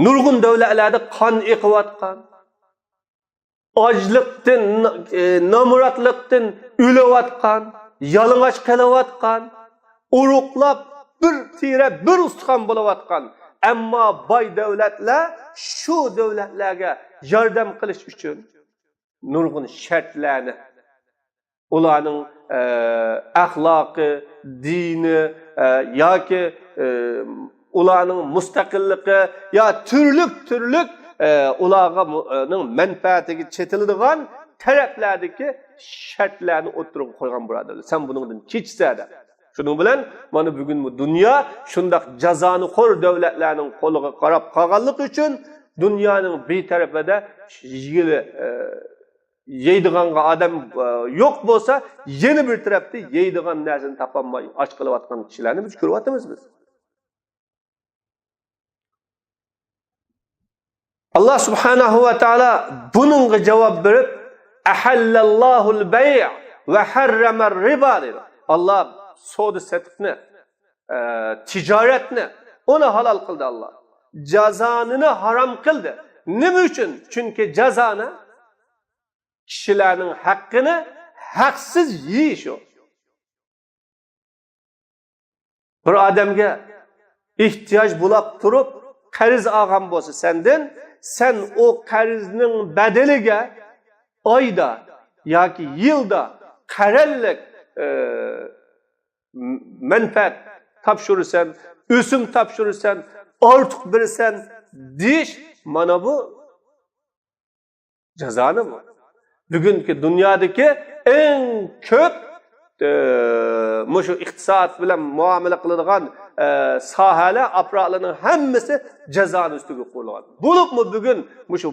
نۇرغۇن دۆلەتلەردە قان ئېقىۋاتقان، ئاچلىقتىن، ئى، نامراتلىقتىن ئۆلۈۋاتقان، يالىڭاچ قېلىۋاتقان، ئورۇقلاپ بىر تېرە، بىر ئۇستىخان بولۇۋاتقان، ئەمما باي دۆلەتلەر شۇ دۆلەتلەرگە ياردەم قىلىش ئۈچۈن نۇرغۇن شەرتلەرنى، ئۇلارنىڭ، ئە، ئەخلاقى، دىنى، ئە، ياكى، ئە، ئۇلارنىڭ مۇستەقىللىقى يا تۈرلۈك-تۈرلۈك، ئە، ئۇلارغا مۇ-، ئە، نىڭ مەنپەئەتىگە چېتىلىدىغان تەرەپلەردىكى شەرتلەرنى ئوتتۇرىغا قويغان، بۇرادەرلەر. سەن بۇنىڭدىن كېچىسە دەپ. شۇنىڭ بىلەن مانا بۈگۈنمۇ دۇنيا شۇنداق جازانىخور دۆلەتلەرنىڭ قولىغا قاراپ قالغانلىقى ئۈچۈن دۇنيانىڭ بىر تەرىپىدە يېگىلى، ئە، يەيدىغانغا ئادەم، ئە، يوق بولسا، يەنە بىر تەرەپتە يەيدىغان نەرسىنى تاپالماي ئاچ قېلىۋاتقان كىشىلەرنى بىز كۆرۈۋاتىمىز بىز. ئاللا سۇبھانەھۇ ۋە تائالا بۇنىڭغا جاۋاب بېرىپ، «ئەھەللەللاھۇل بەيئە ۋە ھەررەمەر رىبا» دەيدۇ. ئاللا سودا سېتىقنى، ئە، تىجارەتنى، ئۇنى ھالال قىلدى ئاللا. جازانىنى ھارام قىلدى. نېمە ئۈچۈن؟ چۈنكى جازانە كىشىلەرنىڭ ھەققىنى ھەقسىز يېيىش ئۇ. بىر ئادەمگە ئېھتىياج بولاپ تۇرۇپ قەرز ئالغان بولسا سەندىن، سەن ئۇ قەرزنىڭ بەدىلىگە ئايدا ياكى يىلدا قەرەللىك، ئە، مەنپەئەت تاپشۇرىسەن، ئۆسۈم تاپشۇرىسەن، ئارتۇق بېرىسەن دېيىش، مانا بۇ جازانىمۇ. بۈگۈنكى دۇنيادىكى ئەڭ كۆپ، ئە، مۇشۇ ئىقتىساد بىلەن مۇئامىلە قىلىدىغان، ئە، ساھەلەر، ئاپپاراتلارنىڭ ھەممىسى جازانە ئۈستىگە قۇرۇلغان. بولۇپمۇ بۈگۈن مۇشۇ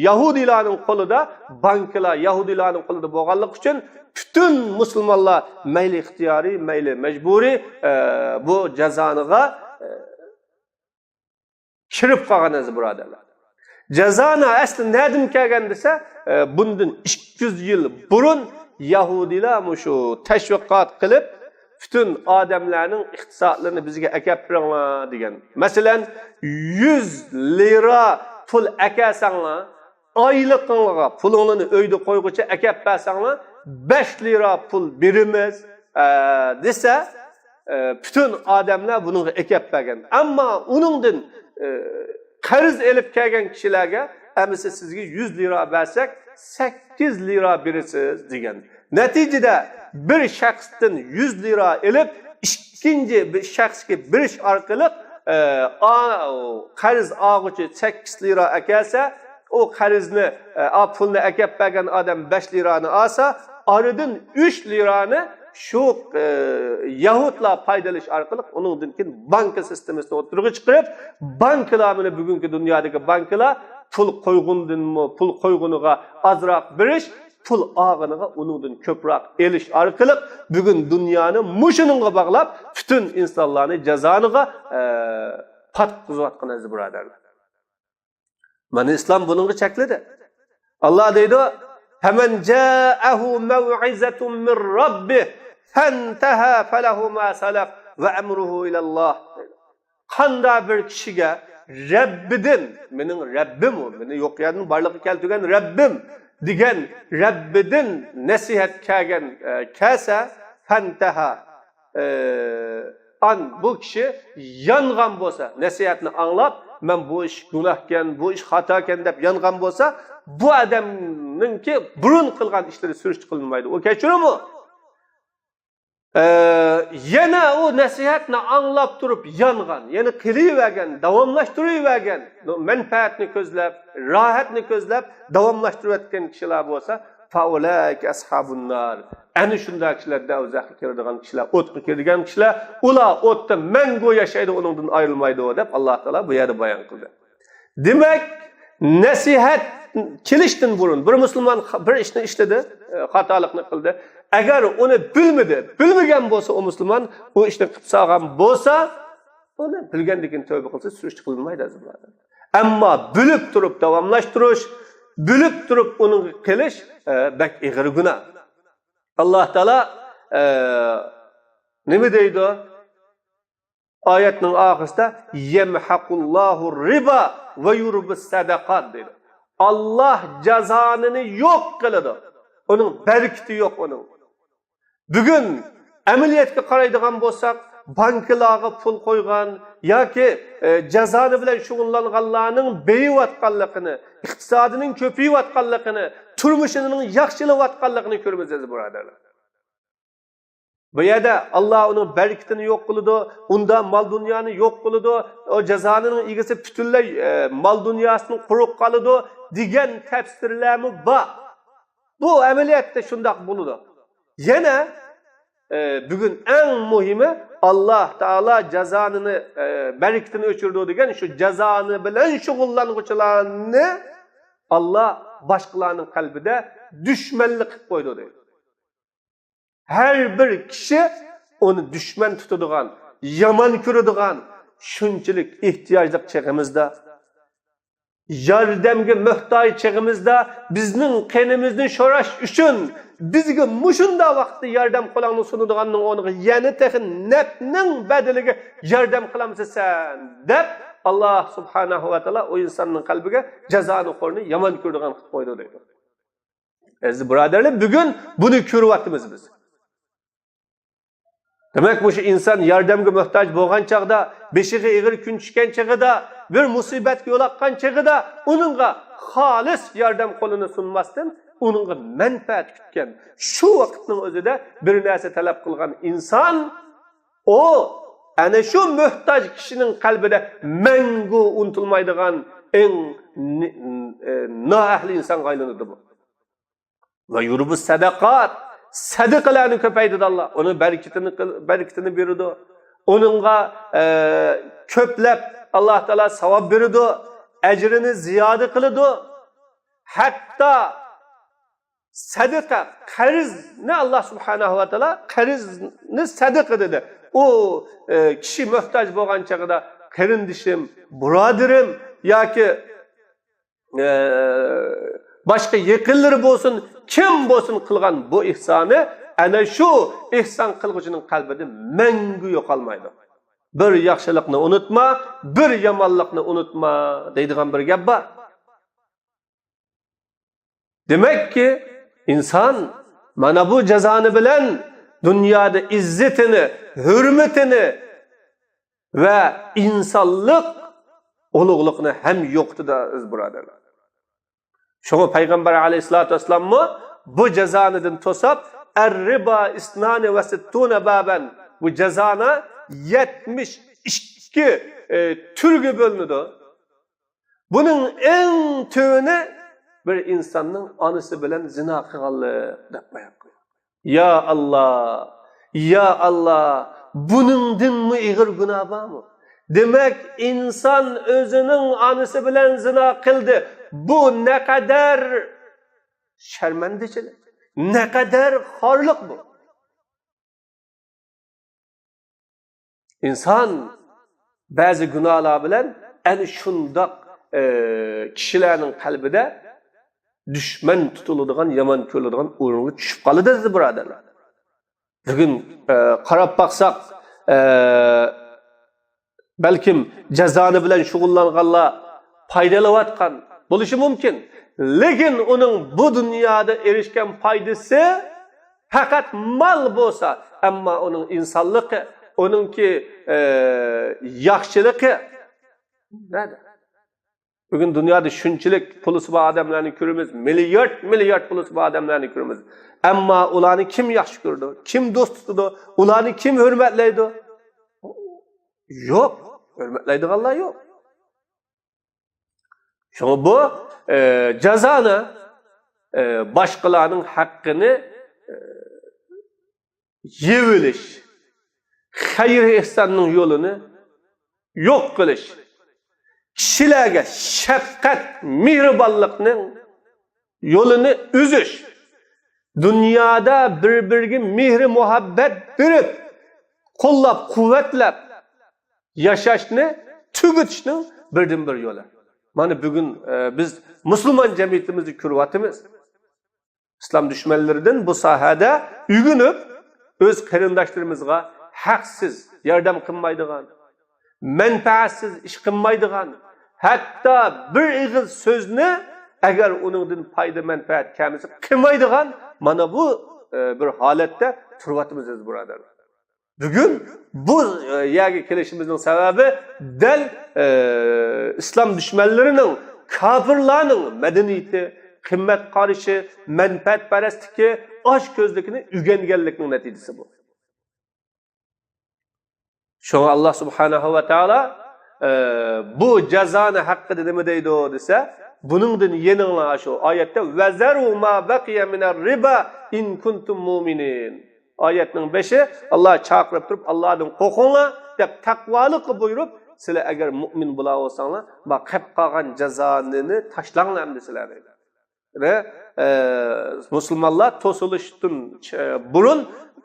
يەھۇدىيلارنىڭ قولىدا، بانكىلار يەھۇدىيلارنىڭ قولىدا بولغانلىقى ئۈچۈن پۈتۈن مۇسۇلمانلار مەيلى ئىختىيارىي، مەيلى مەجبۇرىي، ئە، بۇ جازانىغا، ئە، كىرىپ قالغان ئەزىز بۇرادەرلەر. جازانە ئەسلى نەدىن كەلگەن دېسە، ئە، بۇندىن ئىككى يۈز يىل بۇرۇن يەھۇدىيلار مۇشۇ تەشۋىقات قىلىپ، پۈتۈن ئادەملەرنىڭ ئىقتىسادلىرىنى بىزگە ئەكەپ بېرىڭلار دېگەن. مەسىلەن، يۈز لىرا پۇل ئەكەلسەڭلار، ئايلىقىڭلارغا پۇلۇڭلارنى ئۆيدە قويغۇچە ئەكەپ بەرسەڭلار، بەش لىرا پۇل بېرىمىز، ئە، دېسە، ئە، پۈتۈن ئادەملەر بۇنىڭغا ئەكەپ بەرگەن. ئەمما ئۇنىڭدىن، ئە، قەرز ئېلىپ كەلگەن كىشىلەرگە، ئەمىسە سىزگە يۈز لىرا بەرسەك، سەككىز لىرا بېرىسىز دېگەن. نەتىجىدە بىر شەخستىن يۈز لىرا ئېلىپ، ئىككىنچى بىر شەخسكە بېرىش ئارقىلىق، ئە، ئا-، قەرز ئالغۇچى سەككىز لىرا ئەكەلسە، ئۇ قەرزنى، ئە، ئا، پۇلنى ئەكەپ بەرگەن ئادەم بەش لىرانى ئالسا، ئارىدىن ئۈچ لىرانى شۇ، ئە، يەھۇدلار پايدىلىنىش ئارقىلىق ئۇنىڭدىن كېيىن بانكا سىستېمىسىنى ئوتتۇرىغا چىقىرىپ، بانكىلار، مانا بۈگۈنكى دۇنيادىكى بانكىلار پۇل قويغۇندىنمۇ، پۇل قويغىنىغا ئازراق بېرىش، پۇل ئالغىنىغا ئۇنىڭدىن كۆپرەك ئېلىش ئارقىلىق بۈگۈن دۇنيانى مۇشۇنىڭغا باغلاپ، پۈتۈن ئىنسانلارنى جازانىغا، ئە، پاتقۇزۇۋاتقان ئەزىز بۇرادەرلەر. مانا ئىسلام بۇنىڭغا چەكلىدى. ئاللا دەيدۇ، فَمَنْ جَاءَهُ مَوْعِظَةٌ مِنْ رَبِّهِ فَانْتَهَى فَلَهُ مَا سَلَفَ وَأَمْرُهُ إِلَى اللَّهِ. قاندا بىر كىشىگە رەببىدىن، مېنىڭ رەببىم ئۇ، مېنى يوق يەردىن بارلىققا كەلتۈرگەن رەببىم دېگەن رەببىدىن نەسىھەت كەلگەن، ئە، كەلسە، فەنتەھا، ئە، ئان بۇ كىشى يانغان بولسا، نەسىھەتنى ئاڭلاپ، مەن بۇ ئىش گۇناھكەن، بۇ ئىش خاتاكەن دەپ يانغان بولسا، بۇ ئادەمنىڭكى بۇرۇن قىلغان ئىشلىرى سۈرۈشتە قىلىنمايدۇ. ئۇ كەچۈرىمۇ؟ ئە، يەنە ئۇ نەسىھەتنى ئاڭلاپ تۇرۇپ يانغان، يەنە قىلىۋەرگەن، داۋاملاشتۇرۇۋەرگەن، مەنپەئەتنى كۆزلەپ، راھەتنى كۆزلەپ داۋاملاشتۇرۇۋەتكەن كىشىلەر بولسا، فَأُولَٰئِكَ أَصْحَابُ النَّارِ. ئەنە شۇنداق كىشىلەر دەۋزەخكە كىرىدىغان كىشىلەر، ئوتقا كىرىدىغان كىشىلەر، ئۇلار ئوتتا مەڭگۈ ياشايدۇ، ئۇنىڭدىن ئايرىلمايدۇ، دەپ ئاللا تائالا بۇ يەردە بايان قىلدى. دېمەك، نەسىھەت كېلىشتىن بۇرۇن بىر مۇسۇلمان خا-، بىر ئىشنى ئىشلىدى، ئە، خاتالىقنى قىلدى. ئەگەر ئۇنى بىلمىدى، بىلمىگەن بولسا ئۇ مۇسۇلمان، ئۇ ئىشنى قىلىپ سالغان بولسا، ئۇنى بىلگەندىن كېيىن تەۋبە قىلسا، سۈرۈشتە قىلىنمايدۇ ئەزىز بۇرادەر. ئەمما بىلىپ تۇرۇپ داۋاملاشتۇرۇش، بىلىپ تۇرۇپ ئۇنى قىلىش، ئە، بەك ئېغىر گۇناھ. ئاللا تائالا، ئە، نېمە دەيدۇ؟ ئايەتنىڭ ئاخىرىسىدا، يَمْحَقُ اللَّهُ الرِّبَا وَيُرْبِي الصَّدَقَاتِ دەيدۇ. ئاللا جازانىنى يوق قىلىدۇ. ئۇنىڭ بەرىكىتى يوق ئۇنىڭ. بۈگۈن ئەمەلىيەتكە قارايدىغان بولساق، بانكىلارغا پۇل قويغان ياكى، ئە، جازانە بىلەن شۇغۇللانغانلارنىڭ بېيىۋاتقانلىقىنى، ئىقتىسادىنىڭ كۆپىيىۋاتقانلىقىنى، تۇرمۇشىنىڭ ياخشىلىۋاتقانلىقىنى كۆرىمىز ئەزىز بۇرادەرلەر. بۇ يەردە ئاللا ئۇنىڭ بەرىكىتىنى يوق قىلىدۇ، ئۇندا مال دۇنيانى يوق قىلىدۇ، ئۇ جازانىنىڭ ئىگىسى پۈتۈنلەي، ئە، مال دۇنياسىدىن قۇرۇق قالىدۇ دېگەن تەپسىرلەرمۇ بار. بۇ ئەمەلىيەتتە شۇنداق بولىدۇ. يەنە، ئە، بۈگۈن ئەڭ مۇھىمى، ئاللا تائالا جازانىنى، ئە، بەرىكىتىنى ئۆچۈرىدۇ دېگەن شۇ جازانە بىلەن شۇغۇللانغۇچىلارنى ئاللا باشقىلارنىڭ قەلبىدە دۈشمەنلىك قىلىپ قويىدۇ دەيدۇ. ھەر بىر كىشى ئۇنى دۈشمەن تۇتىدىغان، يامان كۆرىدىغان، شۇنچىلىك ئېھتىياجلىق چېغىمىزدا، ياردەمگە موھتاج چېغىمىزدا، بىزنىڭ قېنىمىزنى شوراش ئۈچۈن بىزگە مۇشۇنداق ۋاقىتتا ياردەم قولۇڭنى سۇنىدىغاننىڭ ئورنىغا يەنە تېخى نەپنىڭ بەدىلىگە ياردەم قىلامسەن سەن دەپ، ئاللا سۇبھانەھۇ ۋە تائالا ئۇ ئىنساننىڭ قەلبىگە جازانىخورنى يامان كۆرىدىغان قىلىپ قويىدۇ دەيدۇ. ئەزىز بۇرادەرلەر، بۈگۈن بۇنى كۆرۈۋاتىمىز بىز. دېمەك، مۇشۇ ئىنسان ياردەمگە موھتاج بولغان چاغدا، بېشىغا ئېغىر كۈن چۈشكەن چېغىدا، بىر مۇسىبەتكە يولۇققان چېغىدا ئۇنىڭغا خالىس ياردەم قولىنى سۇنماستىن، ئۇنىڭغا مەنپەئەت كۈتكەن، شۇ ۋاقىتنىڭ ئۆزىدە بىر نەرسە تەلەپ قىلغان ئىنسان، ئۇ ئەنە شۇ موھتاج كىشىنىڭ قەلبىدە مەڭگۈ ئۇنتۇلمايدىغان ئەڭ ن-، ئە، نائەھلى ئىنسانغا ئايلىنىدۇ بۇ. ۋە يۇربۇ سەدەقات. سەدىقىلەرنى كۆپەيتىدۇ ئاللا. ئۇنىڭ بەرىكىتىنى قىل-، بەرىكىتىنى بېرىدۇ. ئۇنىڭغا، ئە، كۆپلەپ ئاللا تائالا ساۋاب بېرىدۇ. ئەجرىنى زىيادە قىلىدۇ. ھەتتا سەدىقە، قەرزنى ئاللا سۇبھانەھۇ ۋە تائالا قەرزنى سەدىقە دېدى. ئۇ، ئە، كىشى موھتاج بولغان چېغىدا قېرىندىشىم، بۇرادىرىم ياكى ئە، باشقا يېقىنلىرى بولسۇن، كىم بولسۇن قىلغان بۇ ئېھسانى، ئەنە شۇ ئېھسان قىلغۇچىنىڭ قەلبىدە مەڭگۈ يوقالمايدۇ. بىر ياخشىلىقنى ئۇنتۇما، بىر يامانلىقنى ئۇنتۇما دەيدىغان بىر گەپ بار. دېمەككى، ئىنسان مانا بۇ جازانى بىلەن دۇنيادا ئىززىتىنى، ھۆرمىتىنى، ۋە ئىنسانلىق ئۇلۇغلۇقنى ھەم يوقىتىدۇ، ئەزىز بۇرادەرلەر. شۇڭا پەيغەمبەر ئەلەيھىسسالاتۇ ۋەسسالاممۇ بۇ جازانىدىن توساپ، «ئەر-رىبا ئىسنانى ۋە سىتتۇنە بابەن»، بۇ جازانە يەتمىش ئىككى، ئى، تۈرگە بۆلۈنىدۇ. بۇنىڭ ئەڭ تۆۋىنى بىر ئىنساننىڭ ئانىسى بىلەن زىنا قىلغانلىق دەپ بايان قىلغان. يا ئاللا، يا ئاللا، بۇنىڭدىنمۇ ئېغىر گۇناھ بارمۇ؟ دېمەك، ئىنسان ئۆزىنىڭ ئانىسى بىلەن زىنا قىلدى. بۇ نەقەدەر شەرمەندىچىلىك، نەقەدەر خارلىق بۇ. ئىنسان بەزى گۇناھلار بىلەن ئەنە شۇنداق، ئە، كىشىلەرنىڭ قەلبىدە دۈشمەن تۇتۇلىدىغان، يامان كۆرۈلىدىغان ئورۇنغا چۈشۈپ قالىدۇ، ئەزىز بۇرادەرلەر. بۈگۈن، ئە، قاراپ باقساق، ئە، بەلكىم جازانە بىلەن شۇغۇللانغانلار پايدىلىنىۋاتقان بولۇشى مۇمكىن. لېكىن ئۇنىڭ بۇ دۇنيادا ئېرىشكەن پايدىسى پەقەت مال بولسا، ئەمما ئۇنىڭ ئىنسانلىقى، ئۇنىڭكى، ئە، ياخشىلىقى نەدە؟ بۈگۈن دۇنيادا شۇنچىلىك پۇلىسى بار ئادەملەرنى كۆرىمىز، مىليارد، مىليارد پۇلىسى بار ئادەملەرنى كۆرىمىز. ئەمما ئۇلارنى كىم ياخشى كۆرىدۇ؟ كىم دوست تۇتىدۇ؟ ئۇلارنى كىم ھۆرمەتلەيدۇ؟ يوق، ھۆرمەتلەيدىغانلار يوق. شۇڭا بۇ، ئە، جازانى، ئە، باشقىلارنىڭ ھەققىنى، ئە، يەۋېلىش، خەير-ئېھساننىڭ يولىنى يوق قىلىش، كىشىلەرگە شەپقەت، مېھرىبانلىقنىڭ يولىنى ئۈزۈش، دۇنيادا بىر-بىرىگە مېھرى-مۇھەببەت بېرىپ، قوللاپ-قۇۋۋەتلەپ ياشاشنى تۈگىتىشنىڭ بىردىنبىر يولى. مانا بۈگۈن، ئە، بىز مۇسۇلمان جەمئىيىتىمىزدە كۆرۈۋاتىمىز. ئىسلام دۈشمەنلىرىدىن بۇ ساھەدە ئۆگىنىپ، ئۆز قېرىنداشلىرىمىزغا ھەقسىز ياردەم قىلمايدىغان، مەنپەئەتسىز ئىش قىلمايدىغان، ھەتتا بىر ئېغىز سۆزنى ئەگەر ئۇنىڭدىن پايدا مەنپەئەت كەلمىسە قىلمايدىغان، مانا بۇ، ئە، بىر ھالەتتە تۇرۇۋاتىمىز، ئەزىز بۇرادەرلەر. بۈگۈن بۇ، ئە، يەرگە كېلىشىمىزنىڭ سەۋەبى دەل، ئە، ئىسلام دۈشمەنلىرىنىڭ، كاپىرلارنىڭ مەدەنىيىتى، قىممەت قارىشى، مەنپەئەتپەرەسلىكى، ئاچكۆزلۈكىنى ئۆگەنگەنلىكنىڭ نەتىجىسى بۇ. شۇڭا ئاللا سۇبھانەھۇ ۋە تائالا، ئە، بۇ جازانى ھەققىدە نېمە دەيدۇ دېسە، بۇنىڭدىن يېنىڭلار شۇ ئايەتتە، «وَذَرُوا مَا بَقِيَ مِنَ الرِّبَا إِن كُنتُم مُّؤْمِنِينَ.» ئايەتنىڭ بېشى، ئاللا چاقىرىپ تۇرۇپ، «ئاللادىن قورقۇڭلار» دەپ تەقۋالىققا بۇيرۇپ، «سىلەر ئەگەر مۇئمىن بولا بولساڭلار، ما قېلىپ قالغان جازانىنى تاشلاڭلار ئەمدى سىلەر» دەيدۇ. ۋە، ئە، مۇسۇلمانلار توسۇلۇشتىن، ئە، بۇرۇن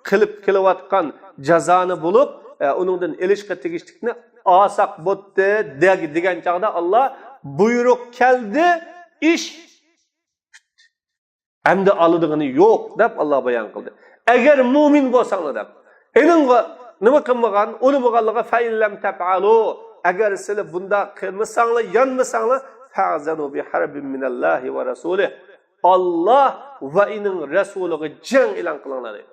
قىلىپ كېلىۋاتقان جازانى بولۇپ، ئە، ئۇنىڭدىن ئېلىشقا تېگىشلىكنى ئالساق بولدى دېگەن چاغدا ئاللا بۇيرۇق كەلدى، ئىش ئەمدى ئالىدىغىنى يوق دەپ ئاللا بايان قىلدى. ئەگەر مۇئمىن بولساڭلار دەپ. ئېنىڭغا نېمە قىلمىغان؟ ئۇنى بولغانلىقى، «فَإِن لَّمْ تَفْعَلُوا»، ئەگەر سىلەر بۇنداق قىلمىساڭلار، يانمىساڭلار، «فَأْذَنُوا بِحَرْبٍ مِّنَ اللَّهِ وَرَسُولِهِ»، ئاللا ۋە ئۇنىڭ رەسۇلىغا جەڭ ئېلان قىلىڭلار دەيدۇ.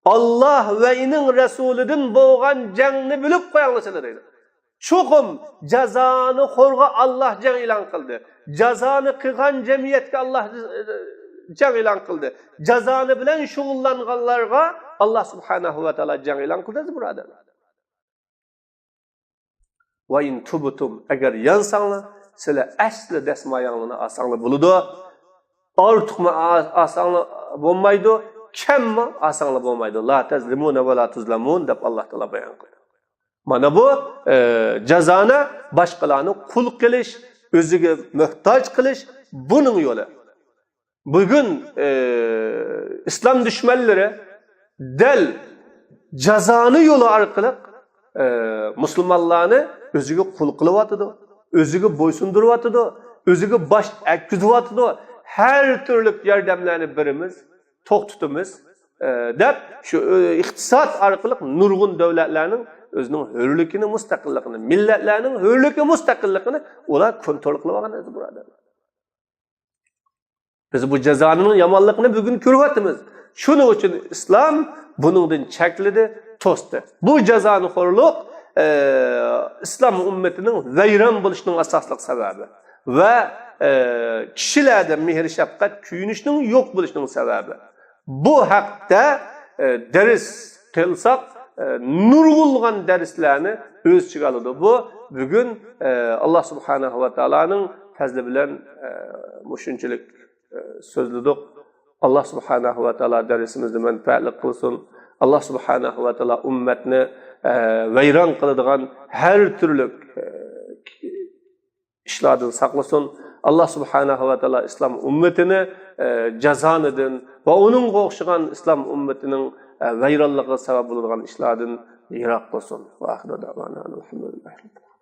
ئاللا ۋە ئۇنىڭ رەسۇلىدىن بولغان جەڭنى بىلىپ قويۇڭلار سىلەر دەيدۇ. چوقۇم جازانىخورغا ئاللا جەڭ ئېلان قىلدى. جازانى قىلغان جەمئىيەتكە ئاللا، ئە، جەڭ ئېلان قىلدى. جازانى بىلەن شۇغۇللانغانلارغا ئاللا سۇبھانەھۇ ۋە تائالا جەڭ ئېلان قىلدى، ئەزىز بۇرادەرلەر. «وَإِن تُبْتُمْ»، ئەگەر يانساڭلار، سىلەر ئەسلى دەسماياڭلارنى ئالساڭلار بولىدۇ. ئارتۇقمۇ ئا-، ئالساڭلار بولمايدۇ، كەممۇ ئالساڭلار بولمايدۇ. «لَا تَظْلِمُونَ وَلَا تُظْلَمُونَ» دەپ ئاللا تائالا بايان قىلدى. مانا بۇ، ئە، جازانى باشقىلارنى قۇل قىلىش، ئۆزىگە موھتاج قىلىش، بۇنىڭ يولى. بۈگۈن، ئە، ئىسلام دۈشمەنلىرى دەل جازانى يولى ئارقىلىق، ئە، مۇسۇلمانلارنى ئۆزىگە قۇل قىلىۋاتىدۇ، ئۆزىگە بويسۇندۇرۇۋاتىدۇ، ئۆزىگە باش ئەگكۈزۈۋاتىدۇ. ھەر تۈرلۈك ياردەملەرنى بېرىمىز، توختىتىمىز، ئە، دەپ شۇ، ئە، ئىقتىساد ئارقىلىق نۇرغۇن دۆلەتلەرنىڭ ئۆزىنىڭ ھۆرلۈكىنى، مۇستەقىللىقىنى، مىللەتلەرنىڭ ھۆرلۈكى، مۇستەقىللىقىنى ئۇلار كونترول قىلىۋالغان، ئەزىز بۇرادەرلەر. بىز بۇ جازانىنىڭ يامانلىقىنى بۈگۈن كۆرۈۋاتىمىز. شۇنىڭ ئۈچۈن ئىسلام بۇنىڭدىن چەكلىدى، توستى. بۇ جازانىخورلۇق، ئە، ئىسلام ئۈممىتىنىڭ ۋەيران بولۇشىنىڭ ئاساسلىق سەۋەبى ۋە، ئە، كىشىلەردە مېھىر-شەپقەت، كۆيۈنۈشنىڭ يوق بولۇشىنىڭ سەۋەبى. بۇ ھەقتە، ئە، دەرس قىلساق، ئە، نۇرغۇنلىغان دەرسلەرنى ئۆز ئىچىگە ئالىدۇ. بۇ بۈگۈن، ئە، ئاللا سۇبھانەھۇ ۋە تائالانىڭ پەزلى بىلەن، ئە، مۇشۇنچىلىك، ئە، سۆزلىدۇق. ئاللا سۇبھانەھۇ ۋە تائالا دەرسىمىزنى مەنپەئەتلىك قىلسۇن. ئاللا سۇبھانەھۇ ۋە تائالا ئۈممەتنى، ئە، ۋەيران قىلىدىغان ھەر تۈرلۈك، ئە، ئىشلاردىن ساقلىسۇن. ئاللا سۇبھانەھۇ ۋە تائالا ئىسلام ئۈممىتىنى، ئە، جازانىدىن ۋە ئۇنىڭغا ئوخشىغان ئىسلام ئۈممىتىنىڭ، ئە، ۋەيرانلىقىغا سەۋەب بولىدىغان ئىشلاردىن يىراق قىلسۇن. ۋە ئاخىرۇ دەۋانا ئەنىل ھەمدۇلىللاھى رەببىل ئالەمىن.